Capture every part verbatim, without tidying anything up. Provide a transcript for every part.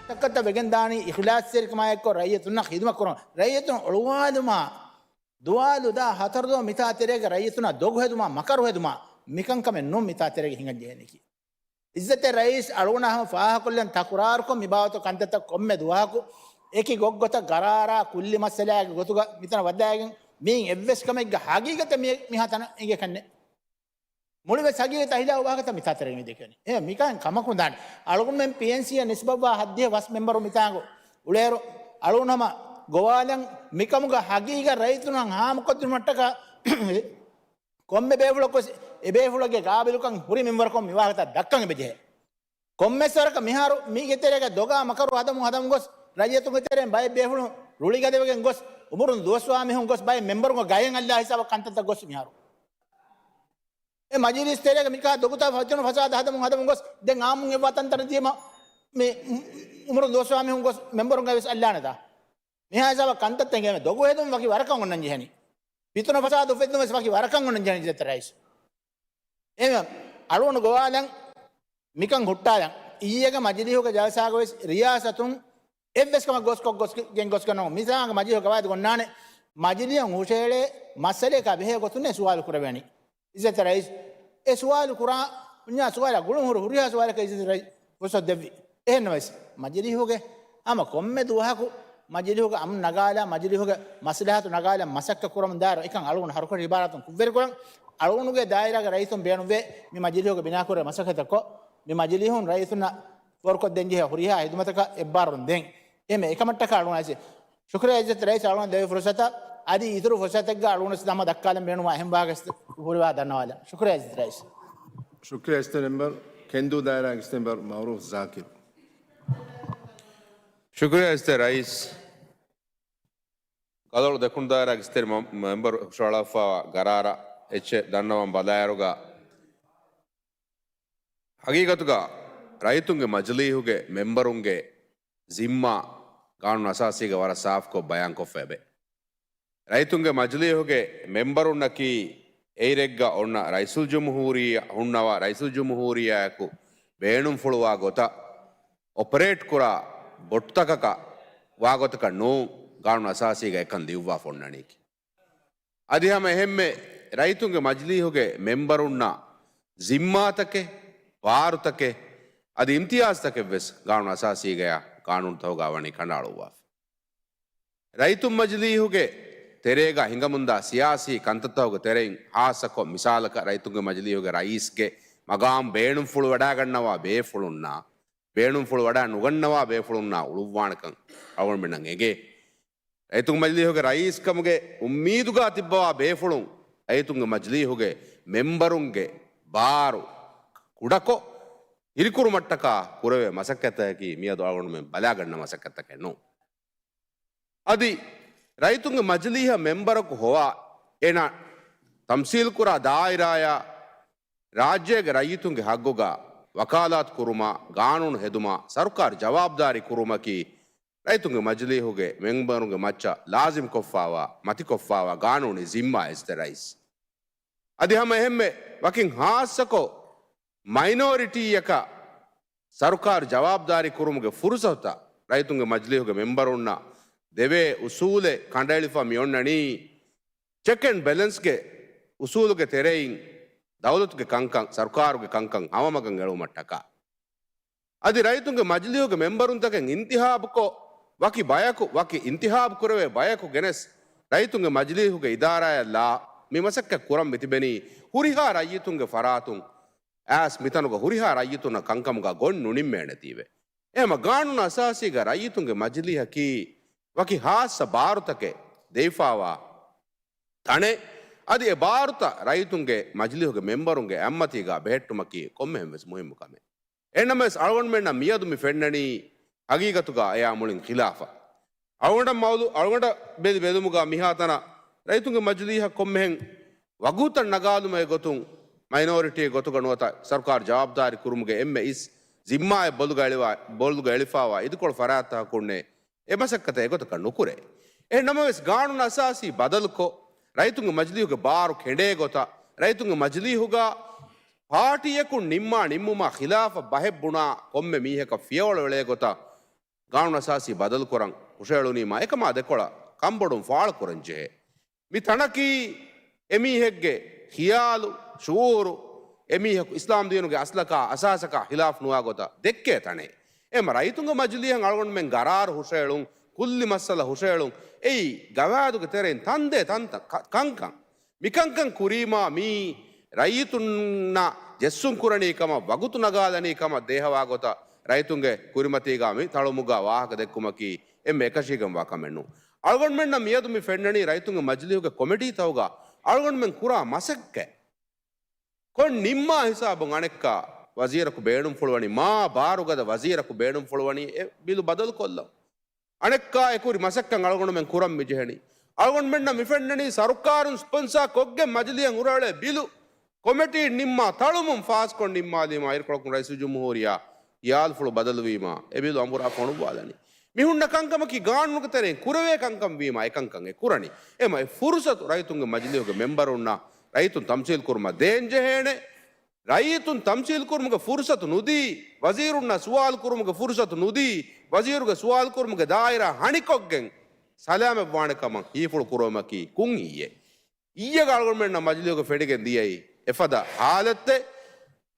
މަސައްކަތްތައް ވެގެން ދާނީ އިޚްލާޞްތެރިކަމާއެއްކޮށް ރައްޔިތުންނަށް ޚިދުމަތް ކުރުން. ރައްޔިތުން އޮޅުވާލުމާ، ދުވާލު ދާ ހަތަރު ދުވަހު މިތާ ތެރޭގަ ރައްޔިތުންނަށް ދޮގު ހެދުމާ، މަކަރު ހެދުމާ، މިކަންކަމެއް ނޫން މިތާ ތެރޭގަ ހިނގަން ޖެހޭނީކީ. އިއްޒަތްތެރި ރައީސް އަޅުގަނޑާ ހަމަ ފާހަގަކޮށްލަން ތަކުރާރުކޮށް މި ބާވަތު ކަންތައްތައް ކޮންމެ ދުވަހަކު އެކި ގޮތްގޮތަށް ގަރާރާ ކުއްލި މައްސަލާގެ ގޮތުގަ މިތަނަށް ވައްދާގެން މީން އެއްވެސް ކަމެއްގަ ހަގީގަތަށް މި، މިހާ ތަނަށް އެނގޭކަށްނެއް. މުޅިވެސް ހަގީގަތަށް އަހިލާ ވާހަކަތައް މިތާ ތެރެގަ މި ދެކެވެނީ. އެ މިކަން ކަމަކުން ދާނެ. އަޅުގަނޑުމެން ޕީއެންސީއަށް ނިސްބަތްވާ ހައްދިހަ ވަސް މެމްބަރު މިތާނގަ އުޅޭއިރު އަޅުގަނޑު ހަމަ ގޮވާލަން މިކަމުގަ ހަގީގަތް ރައްޔިތުންނަށް ހާމަކޮށްދިނުމަށްޓަކާ ކޮންމެ ބޭފުޅަކުވެސް އެ ބޭފުޅެއްގެ ގާބިލުކަން ހުރި މިންވަރަކުން މި ވާހަކަތައް ދައްކަން އެބަޖެހޭ. ކޮންމެސް ވަރަކަށް މިހާރު މީގެ ތެރޭގަ ދޮގާ މަކަރު ހަދަމުން ހަދަމުން ގޮސް ރައްޔިތުންގެ ތެރެއިން ބައެއް ބޭފުޅުން ރުޅިގަދަވެގެން ގޮސް އުމުރުން ދުވަސްވާ މީހުން ގޮސް ބައެއް މެމްބަރުންގެ ގަޔަށް އައްލާ ހިސާބަށް ކަންތައްތައް ގޮސް މިހާރު. އެ މަޖިލީސް ތެރޭގަ މިކާ ދޮގުތައް ފަތުނު ފަސާދަ ހަދަމުން ހަދަމުން ގޮސް ދެން އާއްމުން އެއްވާ ތަންތަނަށް ދިޔަމަ މި އުމުރުން ދުވަސްވާ މީހުން ގޮސް މެމްބަރުން ގަޔަށް ވެސް އައްލާނެތާ؟ މިހާ ހިސާބަށް ކަންތައްތައް އެނގޭމެ ދޮގު ހެދުން ވަކި ވަރަކަށް އޮންނަން ޖެހެނީ. ފިތުނަ ފަސާދަ އުފެއްދުން ވެސް ވަކި ވަރަކަށް އޮންނަން ޖެހެނީ އިއްޒަތްތެރި ރައީސް. އެހެންވެ، އަޅުގަނޑު ގޮވާލަން މިކަން ހުއްޓާލަން. އިއްޔެގެ މަޖިލީހުގެ ޖަލްސާގަ ވެސް ރިޔާސަތުން އެއްވެސް ކަމަށް ގޮސްކޮށް ގޮސް ގެން ގޮސްގަންނަމު މިސާގެ މަޖިލީހުގެ ގަވާއިދު ގޮންނާނެ. މަޖިލީހަށް ހުށައެޅޭ މައްސަލަޔަކާ ބެހޭ ގޮތުން އެ ސުވާލު ކުރެވޭނީ. އިއްޒަތްތެރި ރައީސް އެ ސުވާލު ކުރާ، ހުންޏާ ސުވާލާ ގުޅުން ހުރި ހުރިހާ ސުވާލަކަށް އިއްޒަތްތެރި ރައީސް ފުރުސަތު ދެއްވި. އެހެންނަމަވެސް، މަޖިލީހުގެ ހަމަ ކޮންމެ ދުވަހަކު މަޖިލީހުގެ އަމްނު ނަގާލާ، މަޖިލީހުގެ މަސްލަހަތު ނަގާލަން މަސައްކަތް ކުރަމުން ދާއިރު އެކަން އަޅުގަނޑު ހަރުކަށި އިބާރާތުން ކުށްވެރިކުރަން. އަޅުގަނޑުގެ ދާއިރާގެ ރައީސުން ބޭނުންވޭ މި މަޖިލީހުގެ ބިނާކުރެވޭ މަސައްކަތަކޮށް، މި މަޖިލީހުން ރައީސުންނަށް ފޯރުކޮށްދޭންޖެހޭ ހުރިހާ ހިދުމަތަކަށް އެއްބާރުލުން ދޭން. އެހެންވެ، އެކަމަށްޓަކާ އަޅުގަނޑު އައިސް ޝުކުރިއްޔާ އިއްޒަތް ރައީސް އަޅުގަނޑު ދެވި ފުރުސަތަށް. އަދި އިތުރު ފުރުސަތެއްގަ އަޅުގަނޑު ވެސް ނަމަ ދައްކާލަން ބޭނުންވާ އެހެން ވާހަކަ ހުރިވާ ދަންނަވާލަން. ޝުކުރިއްޔާ އިއްޒަތް ރައީސް. ޝުކުރިއްޔާ އިއްޒަތް މެމްބަރު، ކެންދޫ ދާއިރާގެ އިއްޒަތް މެމްބަރު މައުރޫފް ޒާކިރު. ޝުކުރިއްޔާ އިއްޒަތް ރައީސް. ކަލަޅު ދެކުނު ދާއިރާގެ އިއްޒަތްތެރި މަ-، މެމްބަރު ހުށަހަޅާފައިވާ ގަރާރަށް އެއްޗެއް ދަންނަވަން ބަލާއިރުގަ، ހަގީގަތުގަ ރައްޔިތުންގެ މަޖިލީހުގެ މެމްބަރުންގެ ޒިންމާ ގާނޫނު އަސާސީގަ ވަރަށް ސާފުކޮށް ބަޔާންކޮށްފަ އެބެ. ރައްޔިތުންގެ މަޖިލީހުގެ މެމްބަރުންނަކީ އެއިރެއްގަ އޮންނަ ރައީސުލްޖުމްހޫރިއްޔާ ހުންނަވާ ރައީސުލްޖުމްހޫރިއްޔާއަކު ބޭނުންފުޅުވާ ގޮތަށް އޮޕަރޭޓް ކުރާ ބޮޓުތަކަކަށް ވާގޮތަކަށް ނޫން ގާނޫނު އަސާސީގަ އެކަން ލިޔުއްވާފަ އޮންނަނީކީ. އަދި ހަމަ އެހެންމެ ރައްޔިތުންގެ މަޖިލީހުގެ މެމްބަރުންނަށް ޒިންމާތަކެއް، ބާރުތަކެއް، އަދި އިމްތިޔާޒްތަކެއް ވެސް ގާނޫނު އަސާސީގަޔާ ގާނޫނުތަކުގަ ވަނީ ކަނޑައަޅުއްވާފަ. ރައްޔިތުން މަޖިލީހުގެ ތެރޭގަ ހިނގަމުންދާ ސިޔާސީ ކަންތައްތަކުގެ ތެރެއިން ހާއްސަކޮށް މިސާލަކަށް ރައްޔިތުންގެ މަޖިލީހުގެ ރައީސްގެ މަގާމް ބޭނުންފުޅުވަޑާގަންނަވާ ބޭފުޅުންނާ، ބޭނުންފުޅުވަޑާ ނުގަންނަވާ ބޭފުޅުންނާ އުޅުއްވާނެކަން އަޅުގަނޑުމެންނަށް އެނގޭ. ރައްޔިތުންގެ މަޖިލީހުގެ ރައީސްކަމުގެ އުއްމީދުގަ ތިއްބަވާ ބޭފުޅުން ރައްޔިތުންގެ މަޖިލީހުގެ މެމްބަރުންގެ ބާރު ކުޑަކޮށް ހިރިކުރުމަށްޓަކާ ކުރެވޭ މަސައްކަތަކީ މިއަދު އަޅުގަނޑުމެން ބަލާގަންނަ މަސައްކަތްތަކެއް ނޫން. އަދި ރައްޔިތުންގެ މަޖިލީހަށް މެމްބަރަކު ހޮވާ އޭނާ ތަމްސީލްކުރާ ދާއިރާޔާ ރާއްޖޭގެ ރައްޔިތުންގެ ހައްގުގަ ވަކާލާތު ކުރުމާ، ގާނޫނު ހެދުމާ، ސަރުކާރު ޖަވާބުދާރީ ކުރުމަކީ ރައްޔިތުންގެ މަޖިލީހުގެ މެމްބަރުންގެ މައްޗަށް ލާޒިމްކޮށްފާވާ، މަތިކޮށްފާވާ ގާނޫނީ ޒިންމާ އިއްޒަތްތެރި ރައީސް. އަދި ހަމަ އެހެންމެ ވަކިން ހާއްސަކޮށް މައިނޯރިޓީއަކަށް ސަރުކާރު ޖަވާބުދާރީ ކުރުމުގެ ފުރުސަތުތައް ރައްޔިތުންގެ މަޖިލީހުގެ މެމްބަރުންނަށް ދެވޭ އުސޫލެއް ކަނޑައެޅިފަ މިއޮންނަނީ، ޗެކް އެންޑް ބެލެންސްގެ އުސޫލުގެ ތެރެއިން ދައުލަތުގެ ކަންކަން، ސަރުކާރުގެ ކަންކަން ހަމަމަގަށް އެޅުމަށްޓަކާ. އަދި ރައްޔިތުންގެ މަޖިލީހުގެ މެމްބަރުންތަކެއް އިންތިހާބުކޮށް، ވަކި ބަޔަކު، ވަކި އިންތިހާބު ކުރެވޭ ބަޔަކު ގެނެސް، ރައްޔިތުންގެ މަޖިލީހުގެ އިދާރާއަށް ލާ މި މަސައްކަތް ކުރަން މިތިބެނީ، ހުރިހާ ރައްޔިތުންގެ ފަރާތުން އައިސް މިތަނުގަ ހުރިހާ ރައްޔިތުންނަށް ކަންކަމުގަ ގޮތް ނުނިންމޭނެތީވެ. އެހެމަ ގާނޫނު އަސާސީގަ ރައްޔިތުންގެ މަޖިލީހަކީ ވަކި ހާއްސަ ބާރުތަކެއް ދެވިފާވާ ތަނެއް. އަދި އެ ބާރުތައް ރައްޔިތުންގެ މަޖިލީހުގެ މެމްބަރުންގެ އެއްމަތީގަ ބެހެއްޓުމަކީ ކޮންމެހެން ވެސް މުހިއްމު ކަމެއް. އެހެންނަމަވެސް، އަޅުގަނޑުމެންނަށް މިއަދު މި ފެންނަނީ ހަގީގަތުގަ އެއާ މުޅިން ޚިލާފަށް. އަޅުގަނޑަށް މައުލޫ، އަޅުގަނޑަށް ބެލި ބެލުމުގަ މިހާތަނަށް ރައްޔިތުންގެ މަޖިލީހަށް ކޮންމެހެން ވަގުތައް ނަގާލުމެއް ގޮތުން، މައިނޯރިޓީ ގޮތުގަ ނުވަތަ ސަރުކާރު ޖަވާބުދާރީ ކުރުމުގެ އެންމެ އިސް ޒިންމާއެއް ބޮލުގަ އެޅިވާ، ބޮލުގަ އެޅިފާވާ އިދިކޮޅު ފަރާތްތަކަކުންނޭ އެ މަސައްކަތަށް އެގޮތަކަށް ނުކުރޭ. އެހެން ނަމަވެސް، ގާނޫނު އަސާސީ ބަދަލުކޮށް، ރައްޔިތުންގެ މަޖިލީހުގެ ބާރު ކެނޑޭ ގޮތަށް، ރައްޔިތުންގެ މަޖިލީހުގަ ޕާޓީއަކުން ނިންމާ ނިންމުމާ ޚިލާފަށް ބަހެއް ބުނާ ކޮންމެ މީހަކަށް ފިޔަވަޅު އެޅޭ ގޮތަށް، ގާނޫނު އަސާސީ ބަދަލުކުރަން ހުށައެޅުނީމާ އެކަމާ ދެކޮޅަށް ކަންބޮޑުން ފާޅުކުރަން ޖެހޭ. މި ތަނަކީ އެމީހެއްގެ ޚިޔާލު، ޝުޢޫރު، އެމީހަކު އިސްލާމް ދީނުގެ އަސްލަކާ އަސާސަކާ ޚިލާފް ނުވާ ގޮތަށް ދެއްކޭ ތަނެއް. އެމަ ރައްޔިތުންގެ މަޖިލީހަށް އަޅުގަނޑުމެން ގަރާރު ހުށައެޅުން، ކުއްލި މައްސަލަ ހުށައެޅުން، އެއީ ގަވާއިދުގެ ތެރެއިން ތަންދޭ ތަންތަން ކަ-، ކަންކަން. މިކަންކަން ކުރީމާ މީ ރައްޔިތުންނަށް ޖެއްސުން ކުރަނީ ކަމަށް، ވަގުތު ނަގާލަނީ ކަމަށް ދޭހަވާ ގޮތަށް ރައްޔިތުންގެ ކުރިމަތީގާ މި ތަޅުމުގާ ވާހަކަ ދެއްކުމަކީ އެންމެ އެކަށީގެންވާ ކަމެއް ނޫން. އަޅުގަނޑުމެންނަށް މިއަދު މި ފެންނަނީ ރައްޔިތުންގެ މަޖިލީހުގެ ކޮމިޓީތަކުގާ އަޅުގަނޑުމެން ކުރާ މަސައްކަތް ކޮން ނިންމާ ހިސާބުން އަނެއްކާ ވަޒީރަކު ބޭނުންފުޅުވަނީ، މާ ބާރުގަދަ ވަޒީރަކު ބޭނުންފުޅުވަނީ އެ ބިލު ބަދަލުކޮށްލަން. އަނެއްކާ އެކުރި މަސައްކަތް އަޅުގަނޑުމެން ކުރަން މިޖެހެނީ. އަޅުގަނޑުމެންނަށް މި ފެންނަނީ ސަރުކާރުން ސްޕޮންސާ ކޮށްގެން މަޖިލީހަށް ހުށައެޅޭ ބިލު ކޮމިޓީން ނިންމާ ތަޅުމުން ފާސްކޮށް ނިންމާލީމާ އިރުކޮޅަކުން ރައީސުލްޖުމްހޫރިއްޔާ ޚިޔާލުފުޅު ބަދަލުވީމާ އެ ބިލު އަނބުރާ ފޮނުއްވާލަނީ. މި ހުންނަ ކަންކަމަކީ ގާނޫނުގެ ތެރެއިން ކުރެވޭ ކަންކަން ވީމާ އެކަންކަން އެ ކުރަނީ. އެމަ އެ ފުރުސަތު ރައްޔިތުންގެ މަޖިލީހުގެ މެމްބަރުންނަށް ރައްޔިތުން ތަމްސީލް ކުރުމަށް ދޭން ޖެހޭނެ. ރައްޔިތުން ތަމްސީލް ކުރުމުގެ ފުރުސަތު ނުދީ، ވަޒީރުންނާ ސުވާލު ކުރުމުގެ ފުރުސަތު ނުދީ، ވަޒީރުގެ ސުވާލު ކުރުމުގެ ދާއިރާ ހަނިކޮށްގެން ސަލާމަތްވާނެ ކަމަށް ހީފުޅު ކުރުވުމަކީ ކުން ހިތްއެއް. އިއްޔެގަ އަޅުގަނޑުމެންނަށް މަޖިލީހުގަ ފެނިގެން ދިޔައީ އެފަދަ ހާލަތެއް.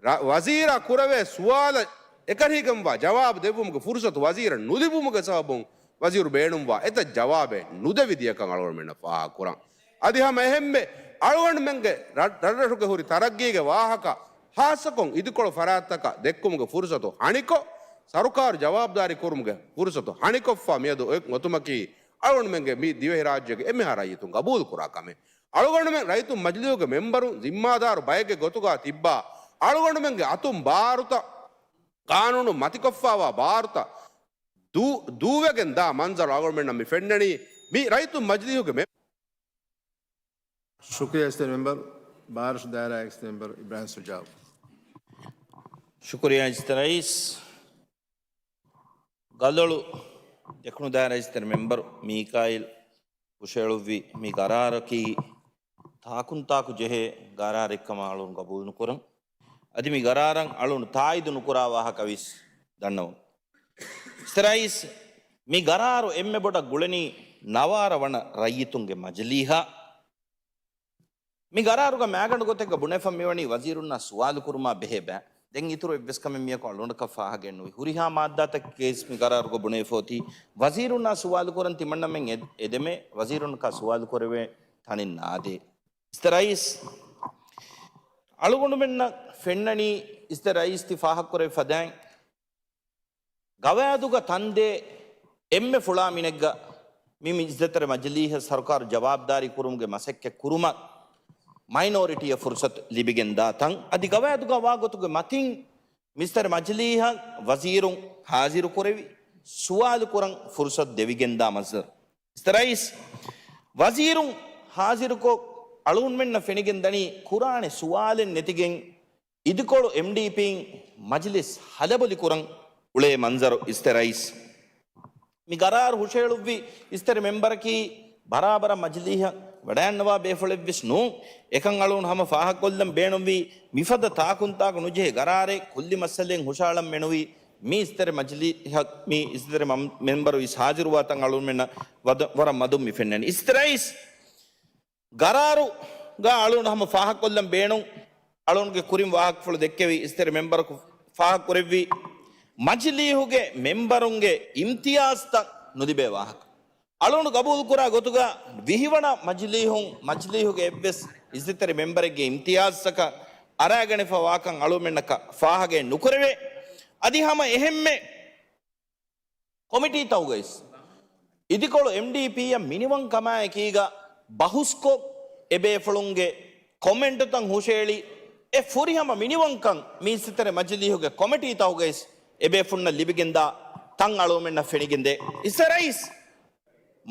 ރަ-، ވަޒީރާ ކުރެވޭ ސުވާލަށް އެކަށީގެންވާ ޖަވާބު ދެއްވުމުގެ ފުރުސަތު ވަޒީރަށް ނުލިބުމުގެ ސަބަބުން ވަޒީރު ބޭނުންވާ އެތައް ޖަވާބެއް ނުދެވި ދިޔަކަން އަޅުގަނޑުމެންނަށް ފާހަގަކުރަން. އަދި ހަމަ އެހެންމެ އަޅުގަނޑުމެންގެ ރަ-، ރަށްރަށުގެ ހުރި ތަރައްގީގެ ވާހަކަ ހާއްސަކޮށް އިދިކޮޅު ފަރާތްތަކަށް ދެއްކުމުގެ ފުރުސަތު ހަނިކޮށް، ސަރުކާރު ޖަވާބުދާރީ ކުރުމުގެ ފުރުސަތު ހަނިކޮށްފަ މިއަދު އޮތް އޮތުމަކީ އަޅުގަނޑުމެންގެ މި ދިވެހިރާއްޖޭގެ އެންމެހާ ރައްޔިތުން ގަބޫލުކުރާ ކަމެއް. އަޅުގަނޑުމެން ރައްޔިތުން މަޖިލީހުގެ މެމްބަރުން ޒިންމާދާރު ބައެއްގެ ގޮތުގާ ތިއްބާ، އަޅުގަނޑުމެންގެ އަތުން ބާރުތައް، ގާނޫނުން މަތިކޮށްފާވާ ބާރުތައް ދޫ-، ދޫވެގެން ދާ މަންޒަރު އަޅުގަނޑުމެންނަށް މި ފެންނަނީ. މި ރައްޔިތުން މަޖިލީހުގެ މެ- ޝުކުރިއްޔާ އިސްތަށި މެމްބަރު، ބާރަށު ދާއިރާ އިސްތަށި މެމްބަރު އިބްރާހިމް ސުޖާއު. ޝުކުރިއްޔާ އިސްތަށި ރައީސް. ގަލޮޅު ދެކުނު ދާއިރާ އިސްތަށި މެމްބަރު މީކާއިލް ހުށައެޅުއްވި މި ގަރާރަކީ ތާކުންތާކު ޖެހޭ ގަރާރެއްކަމަށް އަޅުން ގަބޫލުނުކުރަން. އަދި މި ގަރާރަށް އަޅުން ތާއީދު ނުކުރާ ވާހަކަ ވެސް ދަންނަވަން. އިސްތަށި ރައީސް، މި ގަރާރު އެންމެ ބޮޑަށް ގުޅެނީ ނަވާރަ ވަނަ ރައްޔިތުންގެ މަޖިލީހަށް. މި ގަރާރުގަ މައިގަނޑު ގޮތެއްގަ ބުނެފަ މިވަނީ ވަޒީރުންނާ ސުވާލު ކުރުމާ ބެހޭ ބައި. ދެން އިތުރު އެއްވެސް ކަމެއް މިޔަކު އަޅުގަނޑަކަށް ފާހަގައެއް ނުވި. ހުރިހާ މާއްދާތަކެއް ކޭސް މި ގަރާރުގަ ބުނެފަ އޮތީ ވަޒީރުންނާ ސުވާލު ކުރަން ތިމަންނަމެން އެ-، އެދެމޭ ވަޒީރުންނަކާ ސުވާލު ކުރެވޭ ތަނެއް ނާދޭ. އިސްތަށި ރައީސް، އަޅުގަނޑުމެންނަށް ފެންނަނީ އިސްތަށި ރައީސް ތި ފާހަގަކުރެވި ފަދައިން ގަވާއިދުގަ ތަންދޭ އެންމެ ފުޅާ މިނެއްގަ މި މި އިއްޒަތްތެރި މަޖިލީހަށް ސަރުކާރު ޖަވާބުދާރީ ކުރުމުގެ މަސައްކަތް ކުރުމަށް މައިނޯރިޓީއަށް ފުރުސަތު ލިބިގެންދާ ތަން. އަދި ގަވާއިދުގަ ވާ ގޮތުގެ މަތިން މި އިއްޒަތްތެރި މަޖިލީހަށް ވަޒީރުން ހާޒިރު ކުރެވި ސުވާލު ކުރަން ފުރުސަތު ދެވިގެންދާ މަންޒަރު. އިސްތަށި ރައީސް، ވަޒީރުން ހާޒިރުކޮށް އަޅުގަނޑުމެންނަށް ފެނިގެން ދަނީ ކުރާނެ ސުވާލެއް ނެތިގެން އިދިކޮޅު އެމްޑީޕީން މަޖިލިސް ހަލަބޮލި ކުރަން އުޅޭ މަންޒަރު. އިސްތަށި ރައީސް، މި ގަރާރު ހުށައެޅުއްވި އިސްތަށި މެމްބަރަކީ ބަރާބަރަށް މަޖިލީހަށް ވަޑައިގަންނަވާ ބޭފުޅެއްވެސް ނޫން. އެކަން އަޅުގަނޑު ހަމަ ފާހަގަކޮށްލަން ބޭނުންވީ މިފަދަ ތާކުންތާކު ނުޖެހޭ ގަރާރެއް ކުއްލި މައްސަލައެއް ހުށައަޅަން މެނުވީ މި އިސްތަށި މަޖިލީހަށް، މި އިސްތަށި މަ-، މެމްބަރު ވެސް ހާޒިރުވާތަން އަޅުގަނޑުމެންނަށް ވަދަ-، ވަރަށް މަދުން މި ފެންނަނީ. އިސްތަށި ރައީސް، ގަރާރުގަ އަޅުގަނޑު ހަމަ ފާހަގަކޮށްލަން ބޭނުން. އަޅުގަނޑުގެ ކުރިން ވާހަކަފުޅު ދެއްކެވި އިސްތަށި މެމްބަރަކު ފާހަގަކުރެއްވި މަޖިލީހުގެ މެމްބަރުންގެ އިމްތިޔާޒްތައް ނުލިބޭ ވާހަކަ. އަޅުގަނޑު ގަބޫލުކުރާ ގޮތުގަ ވިހިވަނަ މަޖިލީހުން މަޖިލީހުގެ އެއްވެސް އިއްޒަތްތެރި މެމްބަރެއްގެ އިމްތިޔާޒްތަކަށް އަރާގަނެފަ ވާކަން އަޅުގަނޑުމެންނަކަށް ފާހަގައެއް ނުކުރެވޭ. އަދި ހަމަ އެހެންމެ ކޮމިޓީތަކުގައިސް އިދިކޮޅު އެމްޑީޕީއަށް މިނިވަންކަމާއެކީގަ ބަހުސްކޮށް، އެބޭފުޅުންގެ ކޮމެންޓުތައް ހުށައެޅި، އެ ފުރިހަމަ މިނިވަންކަން މި އިއްޒަތްތެރި މަޖިލީހުގެ ކޮމިޓީތަކުގައިސް އެބޭފުޅުންނަށް ލިބިގެންދާ ތަން އަޅުގަނޑުމެންނަށް ފެނިގެންދޭ. އިސްތަށި ރައީސް،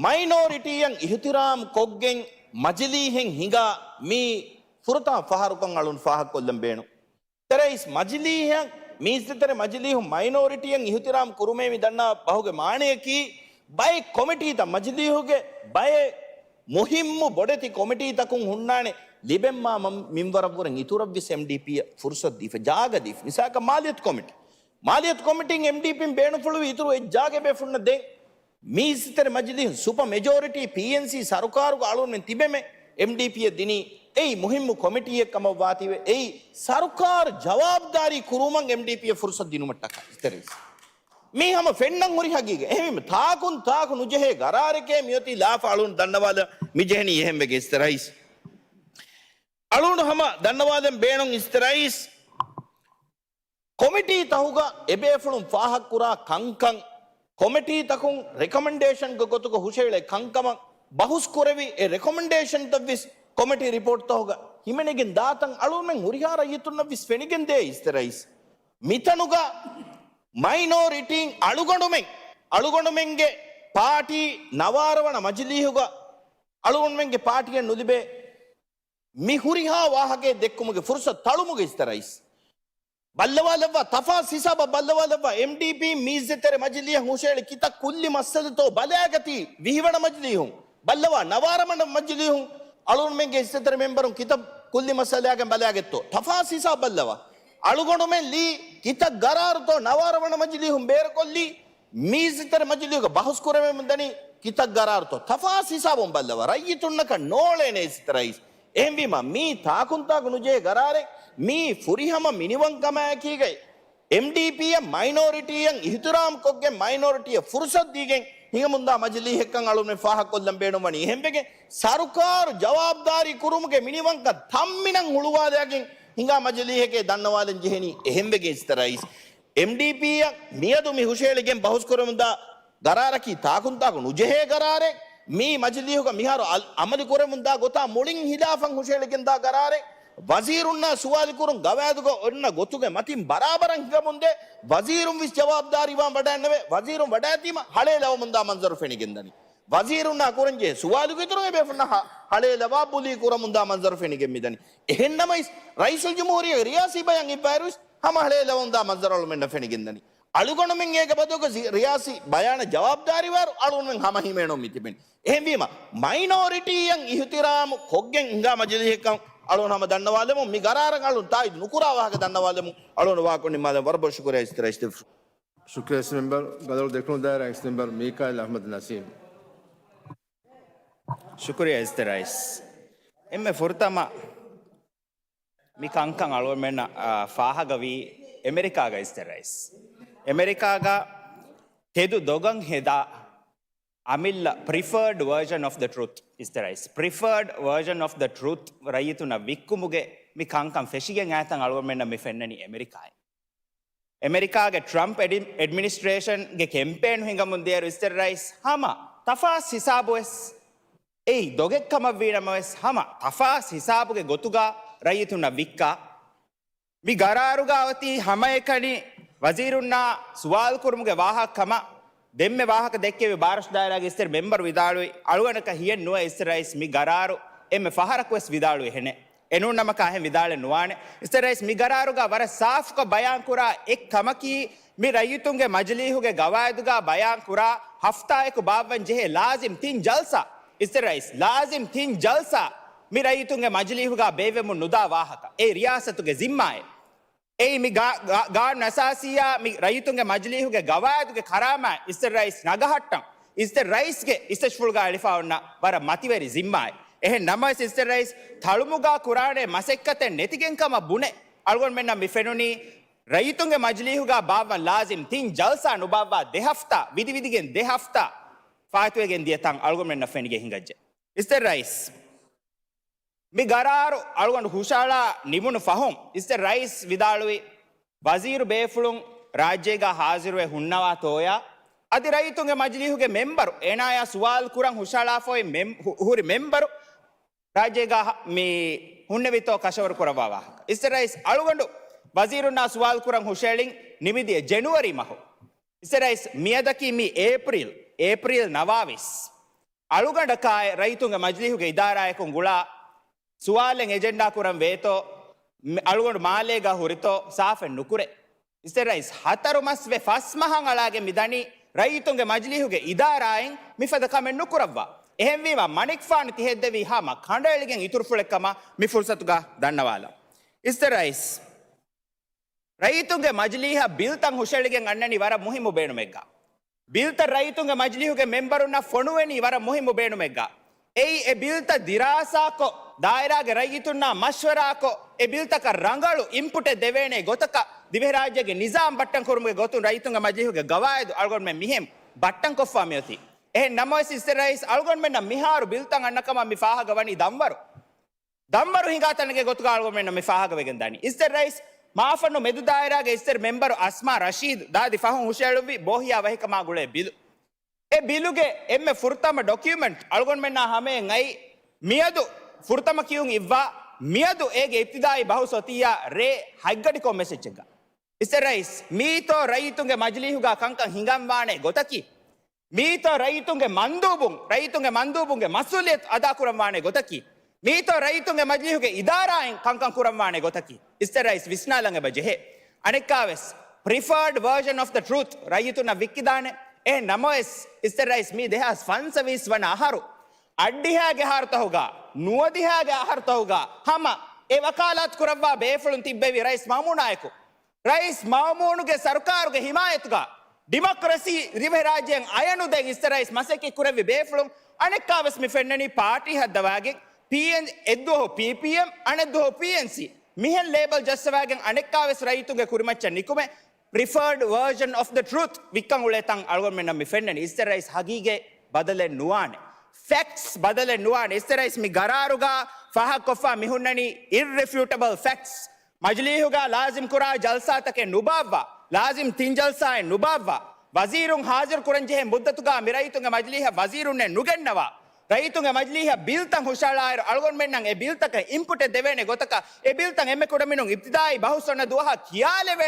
މައިނޯރިޓީއަށް އިހުތިރާމް ކޮށްގެން މަޖިލީހެއް ހިނގާ މީ ފުރަތަމަ ފަހަރުކަން އަޅުން ފާހަގަކޮށްލަން ބޭނުން. އިސްތަށި ރައީސް، މަޖިލީހަށް، މި އިއްޒަތްތެރި މަޖިލީހުން މައިނޯރިޓީއަށް އިހުތިރާމް ކުރުމޭ މި ދަންނަ ބަހުގެ މާނަޔަކީ، ބައެއް ކޮމިޓީތައް މަޖިލީހުގެ ބައެއް މުހިއްމު ބޮޑެތި ކޮމިޓީތަކުން ހުންނާނެ ލިބެންމާ މަ-، މިންވަރަށްވުރެން އިތުރަށްވެސް އެމްޑީޕީއަށް ފުރުސަތު ދީފަ، ޖާގަ ދީފަ. މިސާލަކަށް މާލިޔަތު ކޮމިޓީ. މާލިޔަތު ކޮމިޓީން އެމްޑީޕީން ބޭނުންފުޅުވި އިތުރު އެއްޖާގަ ބޭފުޅުންނަށް ދޭން. މީސްތެރެ މަޖިލީހުން ސުޕަ މެޖޯރިޓީ ޕީއެންސީ ސަރުކާރުގަ އަޅުންމެން ތިބެމެ އެމްޑީޕީއަށް ދިނީ. އެއީ މުހިއްމު ކޮމިޓީއެއް ކަމަށް ވާތީވެ އެއީ ސަރުކާރު ޖަވާބުދާރީ ކުރުވުމަށް އެމްޑީޕީއަށް ފުރުސަތު ދިނުމަށްޓަކާ އިސްތެރެއިސް. މީ ހަމަ ފެންނަން ހުރި ހަގީގަތް. އެހެންވީމަ ތާކުން ތާކު ނުޖެހޭ ގަރާރެކޭ މިއޮތީ ލާފަ އަޅުން ދަންނަވާލަ މި ޖެހެނީ އެހެންވެގެން އިސްތެރެއިސް. އަޅުން ހަމަ ދަންނަވާލަން ބޭނުން އިސްތެރެއިސް. ކޮމިޓީ ތަހުގަ އެބޭފުޅުން ފާހަގަކުރާ ކަންކަން، ކޮމިޓީ ތަކުން ރެކޮމެންޑޭޝަންގެ ގޮތުގަ ހުށައެޅޭ ކަންކަމަށް ބަހުސް ކުރެވި އެ ރެކޮމެންޑޭޝަންތައްވެސް ކޮމިޓީ ރިޕޯޓް ތަހުގަ ހިމެނިގެން ދާތަން އަޅުންމެން ހުރިހާ ރައްޔިތުންނަށްވެސް ފެނިގެން ދޭ އިސްތެރެއިސް. މިތަނުގަ މައިނޯރިޓީން އަޅުގަނޑުމެން، އަޅުގަނޑުމެންގެ ޕާޓީ ނަވާރަ ވަނަ މަޖިލީހުގަ އަޅުގަނޑުމެންގެ ޕާޓީއަށް ނުލިބޭ މި ހުރިހާ ވާހަކައެއް ދެއްކުމުގެ ފުރުސަތު ތަޅުމުގެ އިސްތެރެއިސް. ބައްލަވާލައްވާ ތަފާސް ހިސާބަށް ބައްލަވާލައްވާ އެމްޑީޕީ މީސްތެރެ މަޖިލީހަށް ހުށައެޅި ކިތައް ކުއްލި މައްސަލަތޯ ބަލައިގަތީ ވިހިވަނަ މަޖިލީހުން. ބައްލަވާ ނަވާރަ ވަނަ މަޖިލީހުން އަޅުންމެންގެ އިސްތެރެ މެމްބަރުން ކިތައް ކުއްލި މައްސަލައިގެން ބަލައިގަތްތޯ. ތަފާސް ހިސާބަށް ބައްލަވާ. އަޅުގަނޑުމެން ލީ ކިތައް ގަރާރުތޯ ނަވާރަ ވަނަ މަޖިލީހުން ބޭރުކޮށްލީ މީސްތެރެ މަޖިލީހުގަ ބަހުސް ކުރެވެމުން ދަނީ ކިތައް ގަރާރުތޯ. ތަފާސް ހިސާބުން ބައްލަވާ. ރައްޔިތުންނަކަށް ނޯޅޭނެ އިސްތެރެއިސް. އެހެންވީމަ، މީ ތާކުންތާކު ނުޖެހޭ ގަރާރެއް، މީ ފުރިހަމަ މިނިވަންކަމާއެކީގައި، އެމްޑީޕީއަށް މައިނޯރިޓީއަށް އިހުތިރާމްކޮށްގެން، މައިނޯރިޓީއަށް ފުރުސަތު ދީގެން ހިނގަމުންދާ މަޖިލީހެއްކަން އަޅުމެން ފާހަގަކޮށްލަން ބޭނުންވަނީ. އެހެންވެގެން، ސަރުކާރު ޖަވާބުދާރީ ކުރުމުގެ މިނިވަންކަން ތަންމިނަށް ހުޅުވާލައިގެން ހިނގާ މަޖިލީހެކޭ ދަންނަވާލަން ޖެހެނީ. އެހެންވެގެން އިސްތެރެއިސް. އެމްޑީޕީއަށް މިއަދު މި ހުށައެޅިގެން ބަހުސްކުރަމުންދާ ގަރާރަކީ ތާކުންތާކު ނުޖެހޭ ގަރާރެއް. މީ މަޖިލީހުގަ މިހާރު އަލް-، އަމަލު ކުރަމުންދާ ގޮތާ މުޅިން ހިލާފަށް ހުށައެޅިގެންދާ ގަރާރެއް. ވަޒީރުންނާ ސުވާލުކުރުން ގަވާއިދުގަ އޮންނަ ގޮތުގެ މަތިން ބަރާބަރަށް ހިނގަމުންދޭ. ވަޒީރުން ވެސް ޖަވާބުދާރީވާން ވަޑައިންނެވެ. ވަޒީރުން ވަޑައިތީމަ ހަޅޭލަވަމުންދާ މަންޒަރު ފެނިގެންދަނީ. ވަޒީރުންނާ ކުރަންޖެހޭ ސުވާލުގެ އިތުރުން އެބޭފުޅުންނަށް ހަ-، ހަޅޭލަވާ ބުލީ ކުރަމުންދާ މަންޒަރު ފެނިގެން މިދަނީ. އެހެންނަމަވެސް، ރައީސުލްޖުމްހޫރިއްޔާގެ ރިޔާސީ ބަޔާން އިއްވާއިރުވެސް ހަމަ ހަޅޭލަވަމުންދާ މަންޒަރު އަޅުމެންނަށް ފެނިގެންދަނީ. އަޅުގަނޑުމެން އޭގެ ބަދަލުގަ ޒި-، ރިޔާސީ ބަޔާނަށް ޖަވާބުދާރީވާއިރު އަޅުގަނޑުމެން ހަމަ ހިމޭނުން މި ތިބެނީ. އެހެންވީމަ، މައިނޯރިޓީއަށް އިހުތިރާމު ކޮށްގެން ހިނގާ މަޖިލީހެއްކަން އަޅުގަނޑު ހަމަ ދަންނަވާލަމުން، މި ގަރާރަށް އަޅުގަނޑު ތާއީދު ނުކުރާ ވާހަކަ ދަންނަވާލަމުން އަޅުގަނޑު ވާކޮށް ނިންމާލަން. ވަރަށް ބޮޑަށް ޝުކުރިއްޔާ އިސްތެރެއިސް. ޝުކުރިއްޔާ އިސް މެމްބަރު. ގަދަވަޅު ދެކުނު ދާއިރާ އިސް މެމްބަރު މީކާއިލް އަޙްމަދު ނަސީމް. ޝުކުރިއްޔާ އިސްތެރެއިސް. އެންމެ ފުރަތަމަ މި ކަންކަން އަޅުގަނޑުމެންނަށް، އާ، ފާހަގަވީ އެމެރިކާގަ އިސްތެރެއިސް. އެމެރިކާގަ ތެދު ދޮގަށް ހެދާ އަމިއްލަ preferred version of the truth އިސްތެރެއިސް. Preferred version of the truth ރައްޔިތުންނަށް ވިއްކުމުގެ މި ކަންކަން ފެށިގެން އައިތަން އަޅުގަނޑުމެންނަށް މި ފެންނަނީ އެމެރިކާއެއް. އެމެރިކާގެ ޓްރަމްޕް އެޑި-، އެޑްމިނިސްޓްރޭޝަންގެ ކެމްޕޭން ހިނގަމުން ދިޔައިރު އިސްތެރެއިސް ހަމަ ތަފާސް ހިސާބުވެސް އެއީ ދޮގެއްކަމަށްވީނަމަވެސް، ހަމަ ތަފާސް ހިސާބުގެ ގޮތުގަ ރައްޔިތުންނަށް ވިއްކާ. މި ގަރާރުގަ އޮތީ ހަމައެކަނި ވަޒީރުންނާ ސުވާލުކުރުމުގެ ވާހަކަ ކަމަށް ދެންމެ ވާހަކަ ދެއްކެވި ބާރަށު ދާއިރާގެ އިސްތެރެ މެމްބަރު ވިދާޅުވި އަޅުގަނޑަކަށް ހިޔެއް ނުވޭ އިސްތެރެއިސް މި ގަރާރު އެންމެ ފަހަރަކުވެސް ވިދާޅުވި ހެނެއް. އެނޫންނަމަކާ އެހެން ވިދާޅެއް ނުވާނެ. އިސްތެރެއިސް މި ގަރާރުގަ ވަރަށް ސާފުކޮށް ބަޔާންކުރާ އެއް ކަމަކީ، މި ރައްޔިތުންގެ މަޖިލީހުގެ ގަވާއިދުގަ ބަޔާންކުރާ ހަފްތާއެކު ބާއްވަން ޖެހޭ ލާޒިމް ތިން ޖަލްސާ، އިސްތެރެއިސް، ލާޒިމް ތިން ޖަލްސާ މި ރައްޔިތުންގެ މަޖިލީހުގަ ބޭއްވެމުން ނުދާ ވާހަކަ. އެ ރިޔާސަތުގެ ޒިންމާއެއް. އެއީ މި ގާ-، ގާ-، ގާނޫނު އަސާސީއާ މި ރައްޔިތުންގެ މަޖިލީހުގެ ގަވާއިދުގެ ކަރާމާތް އިސްތެރެއިސް ނަގަހައްޓަން، އިސްތެރެއިސްގެ އިސްތަށިފުޅުގަ އެޅިފަ އޮންނަ ވަރަށް މަތިވެރި ޒިންމާއެއް. އެހެން ނަމަވެސް އިސްތެރެއިސް ތަޅުމުގަ ކުރާނެ މަސައްކަތެއް ނެތިގެން ކަމަށް ބުނެ، އަޅުގަނޑުމެންނަށް މި ފެނުނީ ރައްޔިތުންގެ މަޖިލީހުގަ ބާއްވަން ލާޒިމް ތިން ޖަލްސާ ނުބާއްވާ ދެ ހަފްތާ، ވިދިވިދިގެން ދެ ހަފްތާ ފާއިތުވެގެން ދިޔަ ތަން އަޅުގަނޑުމެންނަށް ފެނިގެން ހިނގައްޖެ. އިސްތެރެއިސް، މި ގަރާރު އަޅުގަނޑު ހުށައަޅާ ނިމުނު ފަހުން، އިސްތެ ރައީސް ވިދާޅުވި، ވަޒީރު ބޭފުޅުން ރާއްޖޭގަ ހާޒިރުވެ ހުންނަވާ ތޯޔާ، އަދި ރައްޔިތުންގެ މަޖިލީހުގެ މެމްބަރު އޭނާޔާ ސުވާލު ކުރަން ހުށައަޅާފައި މެމް-، ހު-، ހުރި މެމްބަރު ރާއްޖޭގަ ހަ-، މި ހުންނެވިތޯ ކަށަވަރު ކުރައްވާ ވާހަކަ. އިސްތެ ރައީސް އަޅުގަނޑު ވަޒީރުންނާ ސުވާލު ކުރަން ހުށައެޅިން ނިމިދިޔަ ޖެނުއަރީ މަހު. އިސްތެ ރައީސް މިއަދަކީ މި އޭޕްރީލް، އޭޕްރީލް ނަވާވީސް. އަޅުގަނޑަކާއި ރައްޔިތުންގެ މަޖިލީހުގެ އިދާރާޔަކުން ގުޅާ ސުވާލެއް އެޖެންޑާ ކުރަން ވޭތޯ، މި އަޅުގަނޑު މާލޭގަ ހުރިތޯ ސާފެއް ނުކުރޭ. އިސްތެ ރައީސް ހަތަރު މަސް ވެ ފަސް މަހަށް އަޅާގެން މިދަނީ ރައްޔިތުންގެ މަޖިލީހުގެ އިދާރާއިން މިފަދަ ކަމެއް ނުކުރައްވާ. އެހެންވީމަ މަނިކުފާނު ތިހެއްދެވީ ހަމަ ކަނޑައެޅިގެން އިތުރުފުޅެއްކަމަށް މި ފުރުސަތުގަ ދަންނަވާލަން. އިސްތެ ރައީސް ރައްޔިތުންގެ މަޖިލީހަށް ބިލްތައް ހުށައެޅިގެން އަންނަނީ ވަރަށް މުހިއްމު ބޭނުމެއްގަ. ބިލްތައް ރައްޔިތުންގެ މަޖިލީހުގެ މެންބަރުންނަށް ފޮނުވެނީ ވަރަށް މުހިއްމު ބޭނުމެއްގަ. އެއީ އެ ބިލްތައް ދިރާސާކޮށް، ދާއިރާގެ ރައްޔިތުންނާ މަޝްވަރާކޮށް، އެ ބިލްތަކަށް ރަނގަޅު އިންޕުޓެއް ދެވޭނެ ގޮތަކަށް ދިވެހިރާއްޖޭގެ ނިޒާމް ބައްޓަން ކުރުމުގެ ގޮތުން ރައްޔިތުންގެ މަޖިލީހުގެ ގަވާއިދު އަޅުގަނޑުމެން މިހެން ބައްޓަން ކޮށްފާ މިއޮތީ. އެހެން ނަމަވެސް އިސްތެ ރައީސް އަޅުގަނޑުމެންނަށް މިހާރު ބިލްތައް އަންނަ ކަމަށް މި ފާހަގަ ވަނީ ދަންވަރު. ދަންވަރު ހިނގާ ތަނެއްގެ ގޮތުގަ އަޅުގަނޑުމެންނަށް މި ފާހަގަވެގެން ދަނީ. އިސްތެ ރައީސް މާފަންނު މެދު ދާއިރާގެ އިސްތެ މެންބަރު އަސްމާ ރަޝީދު ދާދި ފަހުން ހުށައެޅުއްވި ބޯހިޔާ ވަހިކަމާ ގުޅޭ ބިލު. އެ ބިލުގެ އެންމެ ފުރަތަމަ ޑޮކިއުމެންޓް އަޅުގަނޑުމެންނާ ހަމައިން އައި މިއަދު ފުރަތަމަ ކިޔުން އިއްވާ މިއަދު އޭގެ އިބްތިދާއީ ބަހުސް އޮތިއްޔާ ރޭ ހަތްގަޑިކޮށް މެސެޖެއްގަ. އިސްތެ ރައީސް، މީތޯ ރައްޔިތުންގެ މަޖިލީހުގަ ކަންކަން ހިނގަންވާނެ ގޮތަކީ؟ މީތޯ ރައްޔިތުންގެ މަންދޫބުން، ރައްޔިތުންގެ މަންދޫބުންގެ މަސްއޫލިއްޔަތު އަދާކުރަންވާނެ ގޮތަކީ؟ މީތޯ ރައްޔިތުންގެ މަޖިލީހުގެ އިދާރާއިން ކަންކަން ކުރަންވާނެ ގޮތަކީ؟ އިސްތެ ރައީސް ވިސްނާލަން އެބަ ޖެހޭ. އަނެއްކާވެސް، preferred version of the truth ރައްޔިތުންނަށް ވިއްކިދާނެ. އެހެން ނަމަވެސް، އިސްތެ ރައީސް މީ ދެހާސް ފަންސަވީސް ވަނަ އަހަރު، އަށްޑިހައިގެ އަހަރުތަހުގަ، ނުވަދިހައިގެ އަހަރުތަހުގަ ހަމަ އެ ވަކާލާތު ކުރައްވާ ބޭފުޅުން ތިއްބެވި ރައީސް މައުމޫނާއެކު. ރައީސް މައުމޫނުގެ ސަރުކާރުގެ ހިމާޔަތުގަ ޑިމޮކްރަސީ ދިވެހިރާއްޖޭން އަޔަނުދޭން އިސްތެ ރައީސް މަސައްކަތް ކުރެއްވި ބޭފުޅުން. އަނެއްކާވެސް މި ފެންނަނީ ޕާޓީ ހައްދަވާގެން ޕީއެން، އެއްދުވަހު ޕީޕީއެމް، އަނެއްދުވަހު ޕީއެންސީ މިހެން ލޭބަލް ޖައްސަވާގެން އަނެއްކާވެސް ރައްޔިތުންގެ ކުރިމައްޗަށް ނިކުމެ preferred version of the truth ވިއްކަން އުޅޭ ތަން އަޅުގަނޑުމެންނަށް މި ފެންނަނީ. އިސްތެ ރައީސް ހަގީގަތް ބަދަލެއް ނުވާނެ. ފެކްޓްސް ބަދަލެއް ނުވާނެ. އިސްތެ ރައީސް މި ގަރާރުގަ ފާހަގަކޮށްފާ މި ހުންނަނީ އިރްރެފިއުޓަބަލް ފެކްޓްސް. މަޖިލީހުގަ ލާޒިމް ކުރާ ޖަލްސާތަކެއް ނުބާއްވާ، ލާޒިމް ތިން ޖަލްސާއެއް ނުބާއްވާ، ވަޒީރުން ހާޒިރު ކުރަންޖެހޭ މުއްދަތުގަ މި ރައްޔިތުންގެ މަޖިލީހަށް ވަޒީރުންނެއް ނުގެންނަވާ، ރައްޔިތުންގެ މަޖިލީހަށް ބިލްތައް ހުށައަޅާއިރު އަޅުގަނޑުމެންނަށް އެ ބިލްތަކަށް އިންޕުޓެއް ދެވޭނެ ގޮތަކަށް އެ ބިލްތައް އެންމެ ކުޑަމިނުން އިބްތިދާއީ ބަހުސް ވަނަ ދުވަހަށް ކިޔާލެވޭ.